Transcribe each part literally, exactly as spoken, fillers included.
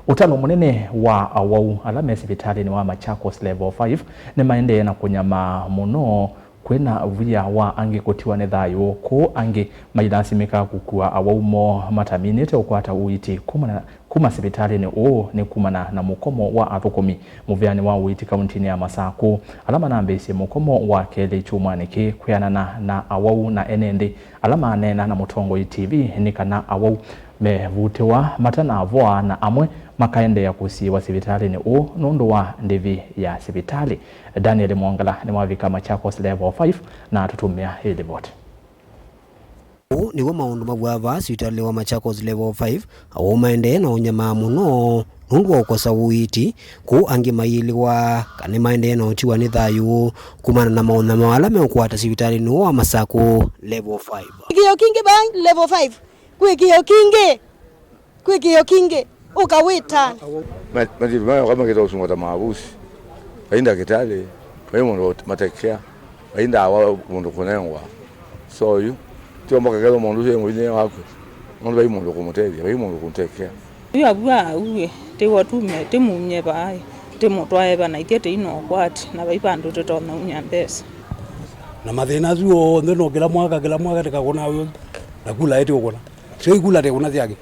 Ũtalo mũnene wa awau ala me sivitalĩnĩ wa Machakos Level five nĩmaendee na kũnyamaa mũno, kwĩna via wa angĩ kũtiwa nĩ thayũ, kũu angĩ mailasimĩka kũkua awau moo mataminĩte ũkwata ũiiti kumana, kuma sivitalĩnĩ ũũ nĩ kumana na mũkomo wa athũkũmi mũvĩanĩ wa ũiiti kauntinĩ ya Masakũ, ala manambĩĩsye mũkomo wa kelĩ kyumwanĩ kĩĩ. Kwĩanana na awau na ene nthĩ ala maneena na Mũtongoi T V, nĩ kana awau mevutĩwa matanavoa na amwe makaendeea kũsiĩĩwa sivitalĩnĩ ũũ nũndũ wa ndĩvi ya sivitalĩ. Daniel Mwongela nĩwavika Machakos Level five na atũtũmĩa ĩ livoti. Ũũ nĩw'o maũndũ mavw'a vaa sivitalĩ wa Machakos Level five, awau maendee na ũnyamaa mũno nũndũ wa ũkosa ũiiti, kũu angĩ mayĩlĩwa kana nĩmaendee na ũtiwa nĩ thayũ kumana na maũnyamao ala meũkwata sivitalĩnĩ ũũ wa Masakũ Level five. Kĩkĩo kingĩ vaa Level five, kwĩ kĩkĩo kingĩ. Kwĩ kĩo kingĩ, ũka wĩta. Ma-, mativi mayo kama kĩta ũsungata mavusi. Vai ndakĩtalĩ, vai mũndũ matekia, vai ndawa mũndũ kũnengwa. So yu, tio mboka ketho mũndũ ũcio e mũvinyĩe waku. Mũndũ vai mũndũ kũmũtethya, vai mũndũ kũmũtekea. Yu avua auĩ, tĩwa tume, tĩmumye vaĩ, tĩmũtwae va na ithyĩ tĩi na ũkwati, na vai vandũ tũtonya umya mbesa. Na mathĩna asu onthe no kĩla mwaka, kĩla mwaka tĩkakũna ũyũ, na kula ĩtĩ ũkũna. Sio ikula te ũna syake.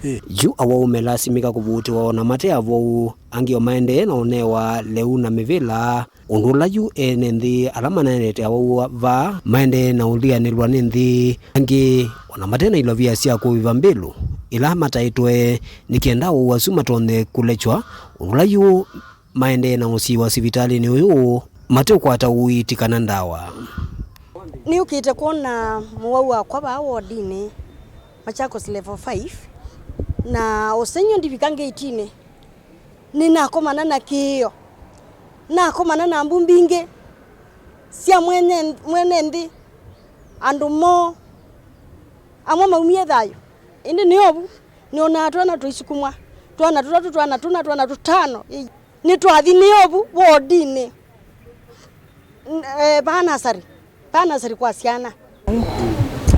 Ĩ. Yu awau melasimĩka kũvutĩwa o na mate avou, angĩ o maendee na ũnewa lĩu na mĩvĩla, ũndũ ũla yu ene nthĩ ala manaendete awau vaa maendee na ũlianĩlwa nĩ nthĩ, angĩ o na mate na ilovia sya kũvĩva mbĩlũ ila mataĩtwe, nĩ kenda awau asu matonye kũlekywa, ũndũ ũla yu maendee na ũsiĩĩwa sivitalĩnĩ ũyũ mate ũkwata ũiiti kana ndawa. Nĩũkĩte kwona mũwau wakwa vaa wodinĩ, Machakos Level five, na ũsengy'o ndivika ngetinĩ, nĩnakomana na kĩĩo, nakomana na mbu mbingĩ sya mwene, mwene nthĩ, andũ moo, amwe maumie thayũ, ĩndĩ nĩ ovu, nĩonaa twana tũisukumwa, twana tũtatũ, twana tũna, twana tũtano. Nĩtwathi nĩ ovu wodinĩ, n-, eh, vaa nasarĩ, vaa nasarĩ kwa syana.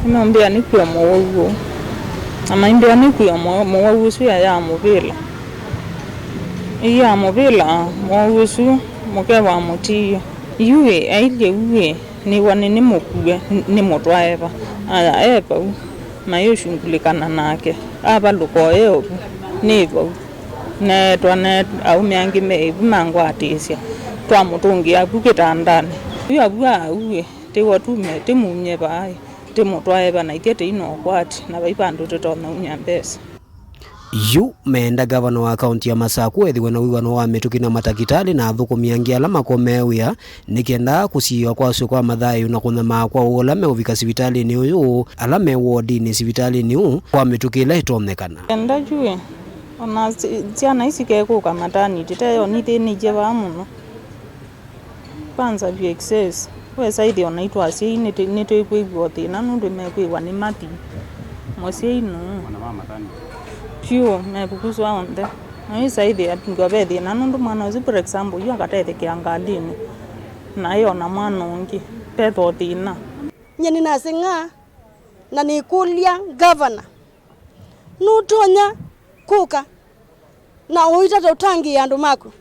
Nĩmambĩa nĩkwĩa mũwau ũũ. Na maimbĩa nĩkwĩa mũ-, mũwau ũsu ya, ya mũvĩla. Ĩ ya mũvĩla, mũwau ũsu mũke wa mũtiio. Yu ĩ, ailye u ĩ, nĩw'a nĩ, nĩmũkue, n-, nĩmũtwae va. Aya, e vau. Mayũshungulĩkana nake. Avalũka o e ovu. Nĩ vau. Neetwa ne aũme angĩ me ĩvu mangwatĩĩsya, twamũtũngĩa vu kĩtandanĩ. Yu avua auĩ, tĩwa tume, tĩmumye vaa, tĩmũtwae va na ithyĩ tĩi na ũkwati, na vai vandũ tũtonya umya mbesa. Yu meenda ngavana wa kaunti ya Masakũ ethĩwe na wĩw'ano wa mĩtũkĩ na matakĩtalĩ na athũkũmi angĩ ala makomee wĩa nĩ kenda kũsiĩĩwa kwa ũseo kwa mathayũ na kũnyamaa kwa ũla meũvika sivitalĩnĩ ũyũ, ala me wodinĩ sivitalĩnĩ ũũ kwa mĩtũkĩ ĩla ĩtonyekana. Enda yu ĩ, ona sy-, syana isi kekũka mataniti, teyo nithĩnĩtye vaa mũno. Kwanza vyu excess, wesa ĩthĩa ona itwasyai nĩtwĩ-, nĩtwĩkwĩw'a o thĩna nũndũ mekwĩw'a nĩ mathi. Mũsyai nũũ? Ona ma mathani. Vyũ, mevukuzwa onthe. Na wĩsa ĩthĩa ngwa ve thĩna nũndũ mwana ũsu, for example, yu akatethekea ngalĩnĩ. Na ĩ ona mwana ũngĩ, tetho thĩna. Nyie nĩnaseng'aa na nĩkũlya ngavana, nũtonya kũka na ũitata ũtangĩĩa andũ maku.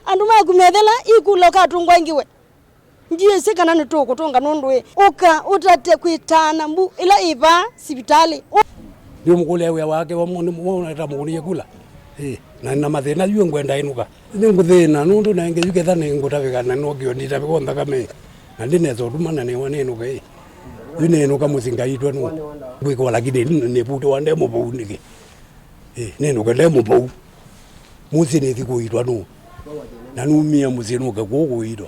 Andũ maku methela ikula ũkatũngwa ĩngĩ we. Ndyĩsĩ kana nĩtũkũtũnga nũndũ ĩ. Ũka ũtate kwĩtaana mbu ĩla ĩ vaa sivitalĩ. Ũ- Nĩũmũkũlĩa wĩa wake, wamũ-, nĩ-, nĩwonete mũkũnĩie kula. Ĩ, na, na mathĩna yu ngwenda ĩnũka. Nĩngũthĩna nũndũ nenge yu ketha nĩngũtavĩka na nokĩo nditavĩka nthakame. Na ndinesa ũtuma na nĩwa nĩnũka ĩ. Yu nĩnũka mũsyĩ ngaitwa nũ. Ngwĩkwa lakini nĩvutĩwa nde mũvau nĩkĩ? Ĩ, nĩnũka nde mũvau. Mũsyĩ nĩthi kũitwa nũ? Na numie mũsyĩ nũke kũũ kũitwa.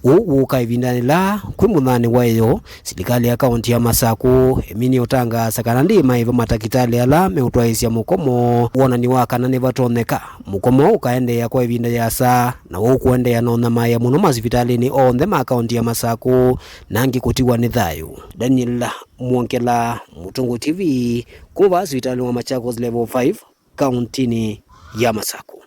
Ũu wũka ĩvindanĩ la kwĩ mũthanĩ wa ĩyo, silikalĩ ya kaunti ya Masakũ ĩminie ũtangaasa kana ndĩĩmaĩva matakĩtalĩ ala meũtwaĩĩsya mũkomo wonany'o wa kana nĩvatonyeka mũkomo ũkaendeea kwa ĩvinda yĩasa, na ũũ kũendeea na ũnyamaĩa mũno masivitalĩnĩ onthe ma kaunti ya Masakũ na angĩ kũtiwa nĩ thayũ. Daniel Mwongela, Mũtũngũ T V, kuma vaa sivitalĩ wa Machakos Level five, kauntinĩ ya Masakũ.